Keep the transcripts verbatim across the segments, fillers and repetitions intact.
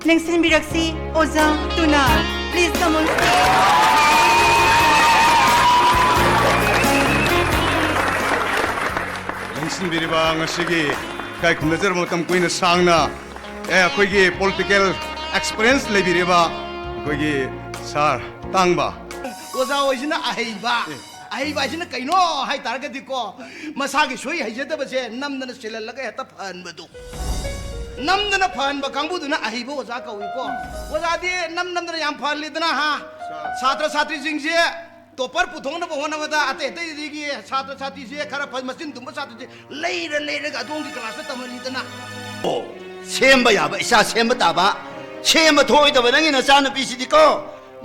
ꯂꯦꯡꯁꯤꯟꯕꯤꯔꯛꯁꯤ ꯑꯣꯖꯥ ꯇꯨꯅꯥ꯫ Please come on stage. ꯂꯦꯡꯁꯤꯟꯕꯤꯔꯤꯕ ꯉꯁꯤꯒꯤ ꯏꯀꯥꯏ ꯈꯨꯝꯅꯖꯔꯕ ꯃꯇꯝ ꯀꯨꯏꯅ ꯁꯥꯡꯅ, ꯑꯦ, ꯑꯩꯈꯣꯏꯒꯤ political experience ꯂꯩꯕꯤꯔꯤꯕ ꯑꯩꯈꯣꯏꯒꯤ ꯁꯥꯔ ꯇꯥꯡꯕ꯫ ꯑꯣꯖꯥ ꯍꯣꯏꯁꯤꯅ ꯑꯍꯩꯕ꯫ ꯑꯦ꯫ ꯑꯍꯩꯕ ꯍꯥꯏꯁꯤꯅ ꯀꯩꯅꯣ ꯍꯥꯏ ꯇꯥꯔꯒꯗꯤꯀꯣ, ꯃꯁꯥꯒꯤ ꯁꯣꯏ ꯍꯩꯖꯗꯕꯁꯦ ꯅꯝꯗꯅ ꯁꯤꯜꯍꯜꯂꯒ ꯍꯦꯛꯇ ꯐꯍꯟꯕꯗꯣ꯫ ꯅꯝꯗꯅ ꯐꯍꯟꯕ ꯀꯥꯡꯕꯨꯗꯨꯅ ꯑꯍꯩꯕ ꯑꯣꯖꯥ ꯀꯧꯏꯀꯣ꯫ ꯑꯣꯖꯥꯗꯤ ꯅꯝ ꯅꯝꯗꯅ ꯌꯥꯝ ꯐꯍꯜꯂꯤꯗꯅ, ꯍꯥ? ꯁꯥꯇ꯭ꯔ ꯁꯥꯇ꯭ꯔꯤꯁꯤꯡꯁꯦ topper ꯄꯨꯊꯣꯛꯅꯕ ꯍꯣꯠꯅꯕꯗ ꯑꯇꯩ ꯑꯇꯩꯗꯒꯤ ꯁꯥꯇ꯭ꯔ ꯁꯥꯇ꯭ꯔꯤꯁꯦ ꯈꯔ ꯐ-, ꯃꯆꯤꯟ ꯇꯨꯝꯕ ꯁꯥꯇ꯭ꯔꯁꯦ ꯂꯩꯔ ꯂꯩꯔꯒ ꯑꯗꯣꯝꯒꯤ classꯇ ꯇꯝꯍꯜꯂꯤꯗꯅ꯫ ꯑꯣ, ꯁꯦꯝꯕ ꯌꯥꯕ ꯏꯆꯥ ꯁꯦꯝꯕ ꯇꯥꯕ꯫ ꯁꯦꯝꯕ ꯊꯣꯛꯑꯣꯏꯗꯕ ꯅꯪꯒꯤ ꯅꯆꯥꯅꯨꯄꯤꯁꯤꯗꯤꯀꯣ,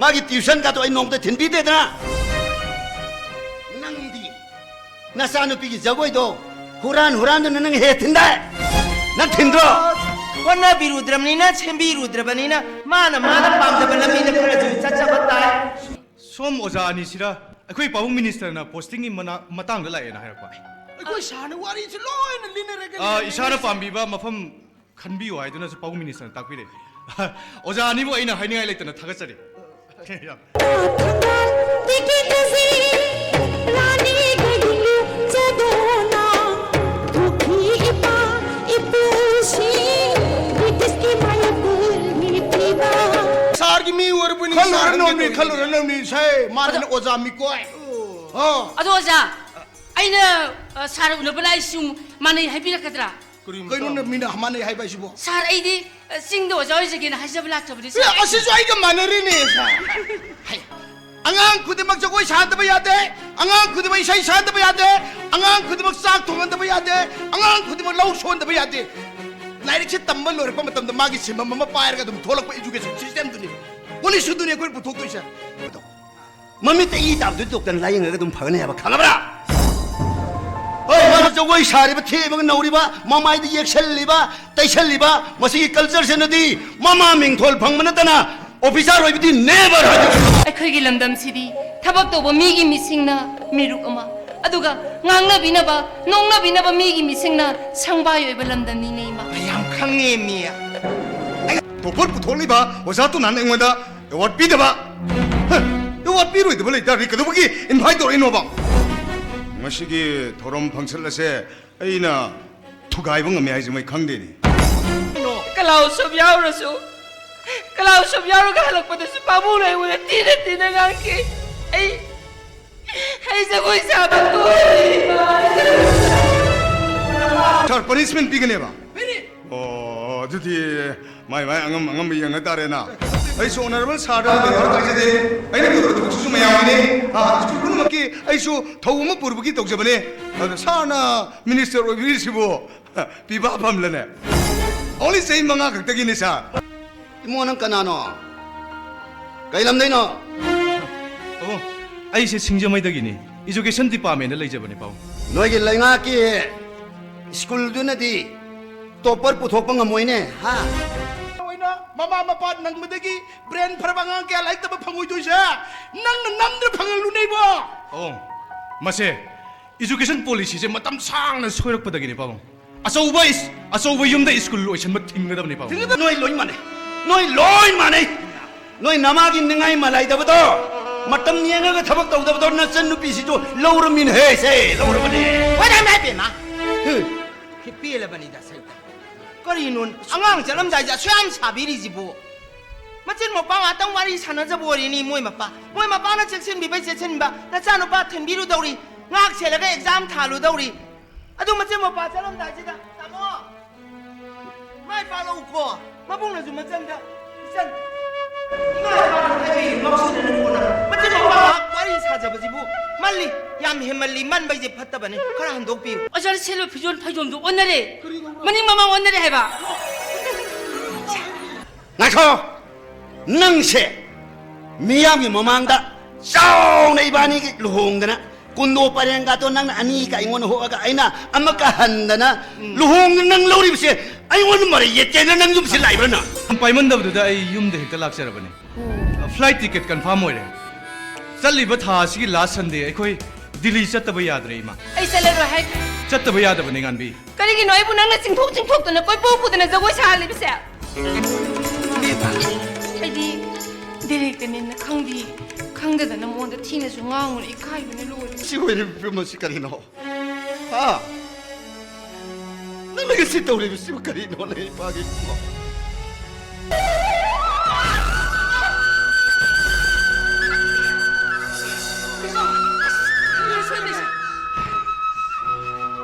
ꯃꯥꯒꯤ tuitionꯒꯥꯗꯣ ꯑꯩ ꯅꯣꯡꯃꯇ ꯊꯤꯟꯕꯤꯗꯦꯗꯅ꯫ ꯅꯪꯗꯤ ꯅꯆꯥꯅꯨꯄꯤꯒꯤ ꯖꯒꯣꯏꯗꯣ ꯍꯨꯔꯥꯟ ꯍꯨꯔꯥꯟꯗꯨꯅ ꯅꯪ ꯍꯦꯛ ꯊꯤꯟꯗꯥꯏ? ꯅꯪ ꯊꯤꯟꯗ꯭ꯔꯣ? ꯍꯣꯠꯅꯕꯤꯔꯨꯗ꯭ꯔꯕꯅꯤꯅ, ꯁꯦꯝꯕꯤꯔꯨꯗ꯭ꯔꯕꯅꯤꯅ, ꯃꯥꯅ ꯃꯥꯅ ꯄꯥꯝꯖꯕ ꯂꯝꯕꯤꯗ ꯈꯔꯁꯨ ꯆꯠꯆꯕ ꯇꯥꯏ꯫ ꯁꯣꯝ ꯑꯣꯖꯥ ꯑꯅꯤꯁꯤꯔ ꯑꯩꯈꯣꯏ ꯄꯥꯕꯨꯡ ministerꯅ postingꯒꯤ ꯃꯅꯥ-, ꯃꯇꯥꯡꯗ ꯂꯥꯛꯑꯦꯅ ꯍꯥꯏꯔꯛꯄ꯫ ꯑꯩꯈꯣꯏ ꯁꯥꯔꯅ ꯋꯥꯔꯤꯁꯤ ꯂꯣꯏꯅ ꯂꯤꯅꯔꯒ ꯑꯥ, ꯂꯩꯔꯝꯃꯦ꯫ ꯏꯁꯥꯅ ꯄꯥꯝꯕꯤꯕ ꯃꯐꯝ ꯈꯟꯕꯤꯌꯨ ꯍꯥꯏꯗꯨꯅꯁꯨ ꯄꯥꯕꯨꯡ ministerꯅ ꯇꯥꯛꯄꯤꯔꯛꯑꯦ꯫ ꯑꯣꯖꯥ ꯑꯅꯤꯕꯨ ꯑꯩꯅ ꯍꯥꯏꯅꯤꯡꯉꯥꯏ ꯂꯩꯇꯅ ꯊꯥꯒꯠꯆꯔꯤ꯫ ꯌꯥꯝ ꯇꯤꯀꯦꯠ ꯑꯁꯤ ꯔꯥꯅꯤ ꯒꯥꯏꯗꯤꯡꯂꯨ ꯆꯗꯣꯅ ꯊꯣꯛꯈꯤ ꯏꯄꯥ ꯏꯄꯨꯁꯤꯡ ꯕ꯭ꯔꯤꯇꯤꯁꯀꯤ ꯃꯥꯌꯣꯛꯇ ꯃꯤꯠ ꯊꯤꯕ꯫ ꯁꯥꯔꯒꯤ ꯃꯤ ꯑꯣꯏꯔꯕꯅꯤ, ꯈꯜꯂꯨꯔꯅꯨ ꯁꯥꯔ ꯃꯤ, ꯈꯪꯒꯗꯧꯕꯅꯤ꯫ ꯈꯜꯂꯨꯔꯅꯨ ꯃꯤ, ꯁꯦ, ꯃꯥꯅ ꯑꯗꯣ ꯑꯣꯖꯥ ꯃꯤꯀꯣꯏ꯫ ꯑꯣ꯫ ꯑꯗꯣ ꯑꯣꯖꯥ, ꯑꯩꯅ, ꯑ, ꯁꯥꯔ ꯎꯅꯕ ꯂꯥꯛꯏꯁꯤꯕꯨ ꯃꯥꯟꯅꯩ ꯍꯥꯏꯕꯤꯔꯛꯀꯗ꯭ꯔꯥ? ꯀꯔꯤ ꯀꯩꯅꯣꯅꯦ ꯃꯇꯥꯡ? ꯃꯤꯅ ꯃꯥꯟꯅꯩ ꯍꯥꯏꯕ ꯍꯥꯏꯁꯤꯕꯣ? ꯁꯥꯔ, ꯑꯩꯗꯤ, ꯑ, ꯆꯤꯡꯗ ꯑꯣꯖꯥ ꯑꯣꯏꯖꯒꯦꯅ ꯍꯥꯏꯖꯕ ꯂꯥꯛꯆꯕꯅꯤ, ꯑꯦ, ꯁꯥꯔ꯫ ꯑꯁꯤꯁꯨ ꯑꯩꯒ ꯃꯥꯟꯅꯔꯤꯅꯦ, ꯁꯥꯔ꯫ ꯍꯩ, ꯑꯉꯥꯡ ꯈꯨꯗꯤꯡꯃꯛ ꯖꯒꯣꯏ ꯁꯥꯗꯕ ꯌꯥꯗꯦ, ꯑꯉꯥꯡ ꯈꯨꯗꯤꯡꯃꯛ ꯏꯁꯩ ꯁꯥꯗꯕ ꯌꯥꯗꯦ, ꯑꯉꯥꯡ ꯈꯨꯗꯤꯡꯃꯛ ꯆꯥꯛ ꯊꯣꯡꯍꯟꯗꯕ ꯌꯥꯗꯦ, ꯑꯉꯥꯡ ꯈꯨꯗꯤꯡꯃꯛ ꯂꯧ ꯁꯣꯟꯗꯕ ꯌꯥꯗꯦ꯫ ꯂꯥꯏꯔꯤꯛꯁꯦ ꯇꯝꯕ ꯂꯣꯏꯔꯛꯄ ꯃꯇꯝꯗ ꯃꯥꯒꯤ ꯁꯤꯟꯐꯝ ꯑꯃ ꯄꯥꯏꯔꯒ ꯑꯗꯨꯝ ꯊꯣꯛꯂꯛꯄ education systemꯗꯨꯅꯤ, policyꯗꯨꯅꯤ ꯑꯩꯈꯣꯏꯅ ꯄꯨꯊꯣꯛꯇꯣꯏꯁꯦ꯫ ꯃꯃꯤꯠꯇ ꯏ ꯇꯥꯕꯗꯨꯗꯤ ꯗꯣꯛꯇꯔꯅ ꯂꯥꯌꯦꯡꯉꯒ ꯑꯗꯨꯝ ꯐꯒꯅꯤ ꯍꯥꯏꯕ ꯈꯪꯉꯕ꯭ꯔꯥ? ꯍꯣꯏ, ꯃꯥꯅ ꯖꯒꯣꯏ ꯁꯥꯔꯤꯕ, ꯊꯦꯛꯑꯒ ꯅꯧꯔꯤꯕ, ꯃꯃꯥꯏꯗ ꯌꯦꯛꯁꯜꯂꯤꯕ, ꯇꯩꯁꯜꯂꯤꯕ, ꯃꯁꯤꯒꯤ cultureꯁꯤꯅꯗꯤ ꯃꯃꯥ ꯃꯤꯡꯊꯣꯜ ꯐꯪꯕ ꯅꯠꯇꯅ officer ꯑꯣꯏꯕꯗꯤ never ꯍꯥꯏꯗꯣ꯫ ꯑꯩꯈꯣꯏꯒꯤ ꯂꯝꯗꯝꯁꯤꯗꯤ ꯊꯕꯛ ꯇꯧꯕ ꯃꯤꯒꯤ ꯃꯤꯁꯤꯡꯅ ꯃꯤꯔꯨꯛ ꯑꯃ, ꯑꯗꯨꯒ ꯉꯥꯡꯅꯕꯤꯅꯕ, ꯅꯣꯛꯅꯕꯤꯅꯕ ꯃꯤꯒꯤ ꯃꯤꯁꯤꯡꯅ ꯁꯪꯕꯥꯏ ꯑꯣꯏꯕ ꯂꯝꯗꯝꯅꯤꯅꯦ, ꯏꯃꯥ꯫ ꯌꯥꯝ ꯈꯪꯉꯦ, ꯃꯤ꯫ ꯑꯣꯐꯔ ꯄꯨꯊꯣꯛꯂꯤꯕ ꯑꯣꯖꯥ ꯇꯣꯅꯥꯟ ꯑꯩꯉꯣꯟꯗ ꯑꯦꯋꯥꯔꯗ ꯄꯤꯗꯕ? ꯍ, ꯑꯦꯋꯥꯔꯗ ꯄꯤꯔꯣꯏꯗꯕ ꯂꯩꯇꯥꯔꯗꯤ ꯀꯩꯗꯧꯕꯒꯤ ꯏꯟꯚꯥꯏꯠ ꯇꯧꯔꯛꯏꯅꯣꯕ? ꯉꯁꯤꯒꯤ ꯊꯧꯔꯝ ꯐꯪꯁꯟ ꯑꯁꯦ ꯑꯩꯅ ꯊꯨꯒꯥꯏꯕ ꯉꯝꯃꯦ ꯍꯥꯏꯁꯦ ꯃꯣꯏ ꯈꯪꯗꯦꯅꯦ꯫ ꯀꯂꯥꯎ ꯁꯨꯝ ꯌꯥꯎꯔꯁꯨ, ꯀꯂꯥꯎ ꯁꯨꯝ ꯌꯥꯎꯔꯒ ꯍꯜꯂꯛꯄꯗꯁꯨ ꯄꯥꯕꯨꯡꯅ ꯑꯩꯉꯣꯟꯗ ꯊꯤꯅ ꯊꯤꯅ ꯉꯥꯡꯈꯤ꯫ ꯑꯩ ꯑꯩ ꯖꯒꯣꯏ ꯁꯥꯕ ꯇꯣꯛꯑꯦ, ꯏꯃꯥ꯫ ꯁꯥꯔ, ꯄꯅꯤꯁꯃꯦꯟ ꯄꯤꯒꯅꯦꯕ? ꯑꯣ, ꯑꯗꯨꯗꯤ ꯃꯥꯏ ꯃꯥꯏ ꯑꯉꯝ ꯑꯉꯝꯕ ꯌꯦꯡꯅ ꯇꯥꯔꯦꯅ꯫ ꯑꯩꯁꯨ ꯑꯣꯅꯔꯦꯕꯜ ꯁꯥꯔꯗ ꯂꯩꯕ ꯍꯥꯏꯖꯗꯦ꯫ ꯑꯩꯅ ꯇꯧꯔꯤꯕ ꯊꯕꯛꯁꯤꯁꯨ ꯃꯌꯥꯝꯒꯤꯅꯤ꯫ ꯑꯥ, ꯁ꯭ꯀꯨꯜ ꯄꯨꯝꯅꯃꯛꯀꯤ ꯑꯩꯁꯨ ꯊꯧ ꯑꯃ ꯄꯨꯔꯕꯒꯤ ꯇꯧꯖꯕꯅꯦ꯫ ꯑꯗꯣ ꯁꯥꯔꯅ ꯃꯤꯅꯤꯁꯇꯔ ꯑꯣꯏꯕꯤꯔꯤꯁꯤꯕꯨ ꯄꯤꯕꯥ ꯐꯝꯂꯅꯦ? ꯑꯣꯡꯂꯤ ꯆꯍꯤ ꯃꯉꯥ ꯈꯛꯇꯒꯤꯅꯤ, ꯁꯥꯔ꯫ ꯏꯃꯣ, ꯅꯪ ꯀꯅꯥꯅꯣ? ꯀꯩ ꯂꯝꯗꯩꯅꯣ? ꯄꯥꯕꯨꯡ, ꯑꯩꯁꯦ ꯁꯤꯡꯖꯃꯩꯗꯒꯤꯅꯤ꯫ ꯏꯖꯨꯀꯦꯁꯟ ꯗꯤꯄꯥꯔꯠꯃꯦꯟꯗ ꯂꯩꯖꯕꯅꯦ, ꯄꯥꯕꯨꯡ꯫ ꯅꯣꯏꯒꯤ ꯂꯩꯉꯥꯛꯀꯤ ꯁ꯭ꯀꯨꯜꯗꯨꯅꯗꯤ ꯇꯣꯞꯄꯔ ꯄꯨꯊꯣꯛꯄ ꯉꯝꯃꯣꯏꯅꯦ, ꯍꯥ? ꯑꯣꯏꯅ ꯃꯃꯥ ꯃꯄꯥ ꯅꯪꯕꯗꯒꯤ ꯕ꯭ꯔꯦꯟ ꯐꯔꯕ ꯑꯉꯥꯡ ꯀꯌꯥ ꯂꯥꯏꯔꯤꯛ ꯇꯝꯕ ꯐꯪꯉꯣꯏꯗꯣꯏꯁꯦ ꯅꯪꯅ ꯅꯝꯗꯅ ꯐꯪꯍꯜꯂꯨꯅꯦ, ꯏꯕꯣ꯫ ꯄꯥꯕꯨꯡ, ꯃꯁꯦ ꯏꯖꯨꯀꯦꯁꯟ ꯄꯣꯂꯤꯁꯤꯁꯦ ꯃꯇꯝ ꯁꯥꯡꯅ ꯁꯣꯏꯔꯛꯄꯗꯒꯤꯅꯦ, ꯄꯥꯕꯨꯡ꯫ ꯑꯆꯧꯕ ꯏꯁ-, ꯑꯆꯧꯕ ꯌꯨꯝꯗ ꯁ꯭ꯀꯨꯜ ꯂꯣꯏꯁꯟꯕ ꯊꯤꯡꯒꯗꯕꯅꯦ, ꯄꯥꯕꯨꯡ꯫ ꯅꯣꯏ ꯂꯣꯏ ꯃꯥꯟꯅꯩ, ꯅꯣꯏ ꯂꯣꯏ ꯃꯥꯟꯅꯩ꯫ ꯅꯣꯏ ꯅꯃꯥꯒꯤ ꯅꯤꯡꯉꯥꯏ ꯃꯥꯂꯥꯏꯗꯕꯗꯣ, ꯃꯇꯝ ꯌꯦꯡꯉꯒ ꯊꯕꯛ ꯇꯧꯗꯕꯗꯣ ꯅꯆꯟ ꯅꯨꯄꯤꯁꯤꯁꯨ ꯂꯧꯔꯝꯃꯤꯅꯦ, ꯍꯦ, ꯁꯦ, ꯂꯧꯔꯕꯅꯦ꯫ ꯋꯥꯏ ꯏꯃꯥ ꯏꯄꯦꯝꯃ! ꯄꯦꯜꯂꯕꯅꯤꯗ ꯁꯩꯇ꯫ ꯀꯔꯤꯅꯣ ꯑꯉꯥꯡ ꯆꯠꯂꯝꯗꯥꯏꯁꯦ ꯑꯁꯨꯛ ꯌꯥꯝ ꯁꯥꯕꯤꯔꯤꯁꯤꯕꯨ? ꯃꯆꯤꯟ ꯃꯧꯄꯥ ꯉꯥꯛꯇꯪ ꯋꯥꯔꯤ ꯁꯥꯟꯅꯖꯕ ꯑꯣꯏꯔꯤꯅꯤ ꯃꯣꯏ ꯃꯄꯥ꯫ ꯃꯣꯏ ꯃꯄꯥꯅ ꯆꯦꯛꯁꯤꯟꯕꯤꯕꯩ ꯆꯦꯛꯁꯤꯟꯕ, ꯅꯆꯥꯅꯨꯄꯥ ꯊꯤꯟꯕꯤꯔꯨꯗꯧꯔꯤ, ꯉꯥꯛ ꯁꯦꯜꯂꯒ ꯑꯦꯛꯖꯥꯝ ꯊꯥꯜꯂꯨꯗꯧꯔꯤ꯫ ꯑꯗꯨ ꯃꯆꯤꯟ ꯃꯧꯄꯥ ꯆꯠꯂꯝꯗꯥꯏꯁꯤꯗ, "ꯇꯥꯃꯣ, ꯃꯥꯏ ꯄꯥꯛꯂꯛꯎꯀꯣ, ꯃꯕꯨꯡꯅꯁꯨ ꯃꯆꯟꯗ, ꯏꯆꯟ, ꯏꯃꯥ ꯏꯄꯥꯅ ꯍꯥꯏꯕꯤꯔꯤ, ꯉꯥꯎꯁꯤꯟꯅꯅꯨꯀꯣꯅ ꯃꯆꯤꯟ ꯃꯧꯄꯥ ꯉꯥꯛ ꯋꯥꯔꯤ ꯁꯥꯖꯕꯁꯤꯕꯨ ꯃꯜꯂꯤ, ꯌꯥꯝ ꯍꯦꯟꯃꯜꯂꯤ, ꯃꯟꯕꯩꯁꯦ ꯐꯠꯇꯕꯅꯤ, ꯈꯔ ꯍꯟꯗꯣꯛꯄꯤꯌꯨ"꯫ ꯑꯣꯖꯥꯅ ꯁꯦꯠꯂꯤꯕ ꯐꯤꯖꯣꯜ ꯐꯩꯖꯣꯝꯗꯨ ꯑꯣꯟꯅꯔꯦ, ꯃꯅꯤꯡ ꯃꯃꯥꯡ ꯑꯣꯟꯅꯔꯦ ꯍꯥꯏꯕ꯫ ꯉꯥꯏꯈꯣ! ꯅꯪꯁꯦ ꯃꯤꯌꯥꯝꯒꯤ ꯃꯃꯥꯡꯗ ꯆꯥꯎꯅ ꯏꯕꯥꯅꯤꯒꯤ ꯂꯨꯍꯣꯡꯗꯅ ꯀꯨꯟꯗꯣ ꯄꯔꯦꯡꯒꯥꯗꯣ ꯅꯪꯅ ꯑꯅꯤꯒ ꯑꯩꯉꯣꯟꯗ ꯍꯣꯛꯑꯒ ꯑꯩꯅ ꯑꯃꯛꯀ ꯍꯟꯗꯅ ꯂꯨꯍꯣꯡꯗꯅ ꯅꯪ ꯂꯧꯔꯤꯕꯁꯦ ꯑꯩꯉꯣꯟꯗ ꯃꯔꯩ ꯌꯦꯠꯀꯦꯅ ꯅꯪ ꯌꯨꯝꯁꯤꯗ ꯂꯥꯛꯏꯕ꯭ꯔꯥ ꯅꯪ? ꯌꯥꯝ ꯄꯥꯏꯃꯟꯗꯕꯗꯨꯗ ꯑꯩ ꯌꯨꯝꯗ ꯍꯦꯛꯇ ꯂꯥꯛꯆꯔꯕꯅꯦ꯫ ꯐ꯭ꯂꯥꯏꯠ ꯇꯤꯀꯦꯠ ꯀꯟꯐꯥꯔꯝ ꯑꯣꯏꯔꯦ꯫ ꯆꯠꯂꯤꯕ ꯊꯥ ꯑꯁꯤꯒꯤ ꯂꯥꯁ ꯁꯟꯗꯦ ꯑꯩꯈꯣꯏ ꯗꯤꯜꯂꯤ ꯆꯠꯇꯕ ꯌꯥꯗ꯭ꯔꯦ, ꯏꯃꯥ꯫ ꯑꯩ ꯆꯠꯂꯔꯣꯏ ꯍꯥꯏ꯫ ꯆꯠꯇꯕ ꯌꯥꯗꯕꯅꯦ, ꯉꯥꯟꯕꯤ꯫ ꯀꯔꯤꯒꯤꯅꯣ ꯑꯩꯕꯨ ꯅꯪꯅ ꯆꯤꯡꯊꯣꯛ ꯆꯤꯡꯊꯣꯛꯇꯅ ꯀꯣꯏꯄꯨ ꯄꯨꯗꯅ ꯖꯒꯣꯏ ꯁꯥꯍꯜꯂꯤꯕꯁꯦ? ꯗꯤꯔꯦꯛꯇꯅꯦꯅ ꯈꯪꯗꯤ ꯈꯪꯗꯗꯅ ꯃꯉꯣꯟꯗ ꯊꯤꯅꯁꯨ ꯉꯥꯡꯉꯨꯔꯦ, ꯏꯀꯥꯏꯕꯅ ꯂꯣꯏꯔꯦ꯫ ꯁꯤ ꯑꯣꯏꯔꯤꯕ ꯐꯤꯕꯝ ꯑꯁꯤ ꯀꯔꯤꯅꯣ? ꯍꯥ? ꯅꯪꯅꯒ ꯁꯤ ꯇꯧꯔꯤꯕꯁꯤꯕꯨ ꯀꯔꯤꯅꯣ, ꯅꯪ ꯏꯄꯥꯒꯤ ꯏꯕꯨꯡꯉꯣ?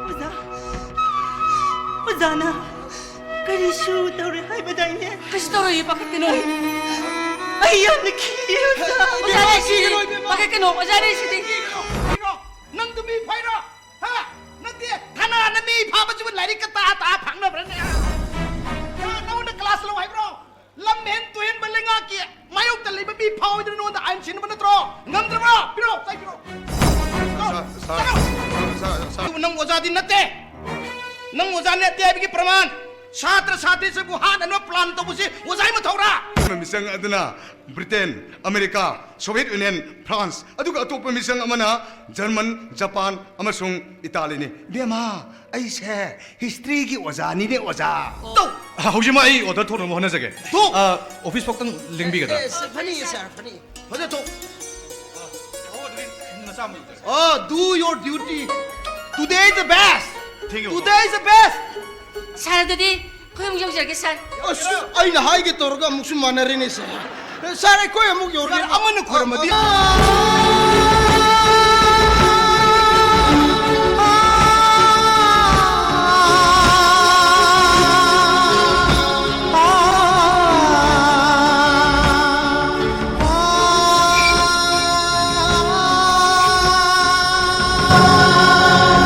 ꯑꯣꯖꯥ, ꯑꯣꯖꯥꯅ ꯀꯔꯤꯁꯨ ꯇꯧꯔꯦ ꯍꯥꯏꯕꯗꯥꯏꯅꯦ? ꯀꯩꯁꯨ ꯇꯧꯔꯣꯏꯌꯦ, ꯄꯥꯈꯠꯀꯅꯣ꯫ ꯑꯩ ꯌꯥꯝꯅ ꯀꯤꯌꯦ ꯑꯣꯖꯥ꯫ ꯑꯣꯖꯥ ꯂꯩꯁꯤꯗꯤ, ꯄꯥꯈꯠꯀꯅꯣ, ꯑꯣꯖꯥ ꯂꯩꯁꯤꯗꯤ꯫ ꯅꯪꯗꯨ ꯃꯤ ꯐꯩꯔꯣ? ꯍꯥ? ꯅꯠꯇꯦ, ꯊꯥꯅꯥꯅ ꯃꯤ ꯐꯥꯕꯁꯤꯕꯨ ꯂꯥꯏꯔꯤꯛꯀ ꯇꯥ ꯇꯥ ꯐꯪꯅꯕ꯭ꯔꯅꯦ? ꯍꯥ? ꯅꯉꯣꯟꯗ ꯀ꯭ꯂꯥꯁ ꯂꯧ ꯍꯥꯏꯕ꯭ꯔꯣ? ꯂꯝ ꯍꯦꯟ ꯇꯨꯍꯦꯟꯕ ꯂꯩꯉꯥꯛꯀꯤ ꯃꯥꯌꯣꯛꯇ ꯂꯩꯕ ꯃꯤ ꯐꯥꯎꯗꯅ ꯅꯉꯣꯟꯗ ꯑꯥꯏꯟ ꯁꯤꯟꯅꯕ ꯅꯠꯇ꯭ꯔꯣ? ꯉꯝꯗ꯭ꯔꯕ꯭ꯔꯣ? ꯄꯤꯔꯛꯑꯣ, ꯆꯥꯏ ꯄꯤꯔꯛꯑꯣ꯫ ꯄꯤꯔꯛꯑꯣ, ꯆꯥꯏ ꯄꯤꯔꯛꯑꯣ꯫ ꯑꯗꯨꯕꯨ ꯅꯪ ꯑꯣꯖꯥꯗꯤ ꯅꯠꯇꯦ꯫ ꯅꯪ ꯑꯣꯖꯥ ꯅꯠꯇꯦ ꯍꯥꯏꯕꯒꯤ ꯄ꯭ꯔꯃꯥꯟ, ꯁꯥꯇ꯭ꯔ ꯁꯥꯇ꯭ꯔꯤꯁꯤꯕꯨ ꯍꯥꯠꯅꯅꯕ ꯄ꯭ꯂꯥꯟ ꯇꯧꯕꯁꯤ ꯑꯣꯖꯥꯒꯤ ꯃꯊꯧꯔꯥ? ꯃꯤꯆꯪ ꯑꯗꯨꯅ Britain, America, Soviet union, France, ꯑꯗꯨꯒ ꯑꯇꯣꯞꯄ ꯃꯤꯆꯪ ꯑꯃꯅ ꯖꯔꯃꯟ, ꯖꯄꯥꯟ ꯑꯃꯁꯨꯡ ꯏꯇꯥꯂꯤꯅꯤ꯫ ꯏꯕꯦꯝꯃ, ꯑꯩꯁꯦ ꯍꯤꯁꯇ꯭ꯔꯤꯒꯤ ꯑꯣꯖꯥꯅꯤꯅꯦ, ꯑꯣꯖꯥ꯫ ꯇꯧ! ꯍꯧꯖꯤꯛꯃꯛ ꯑꯩ ꯑꯣꯔꯗꯔ ꯊꯣꯛꯅꯕ ꯍꯣꯠꯅꯖꯒꯦ꯫ ꯊꯣꯛ! ꯑ, ꯑꯣꯐꯤꯁ ꯐꯥꯎꯇꯪ ꯂꯦꯡꯕꯤꯒꯗ꯭ꯔꯥ? ꯐꯅꯤ, ꯁꯥꯔ, ꯐꯅꯤ꯫ ꯐꯖ ꯊꯣꯛ! ꯑꯣ, do your duty. Today is the best. Today is the best. ꯁꯥꯔ, ꯑꯗꯨꯗꯤ ꯑꯩꯈꯣꯏ ꯑꯃꯨꯛ ꯌꯧꯖꯔꯒꯦ, ꯁꯥꯔ꯫ ꯑꯁ, ꯑꯩꯅ ꯍꯥꯏꯒꯦ ꯇꯧꯔꯒ ꯑꯃꯨꯛꯁꯨ ꯃꯥꯟꯅꯔꯦꯅꯦ, ꯁꯥꯔ꯫ ꯁꯥꯔ, ꯑꯩꯈꯣꯏ ꯑꯃꯨꯛ ꯌꯧꯔꯒꯦ꯫ ꯑꯃꯅ ꯈꯣꯏꯔꯝꯃꯗꯤ꯫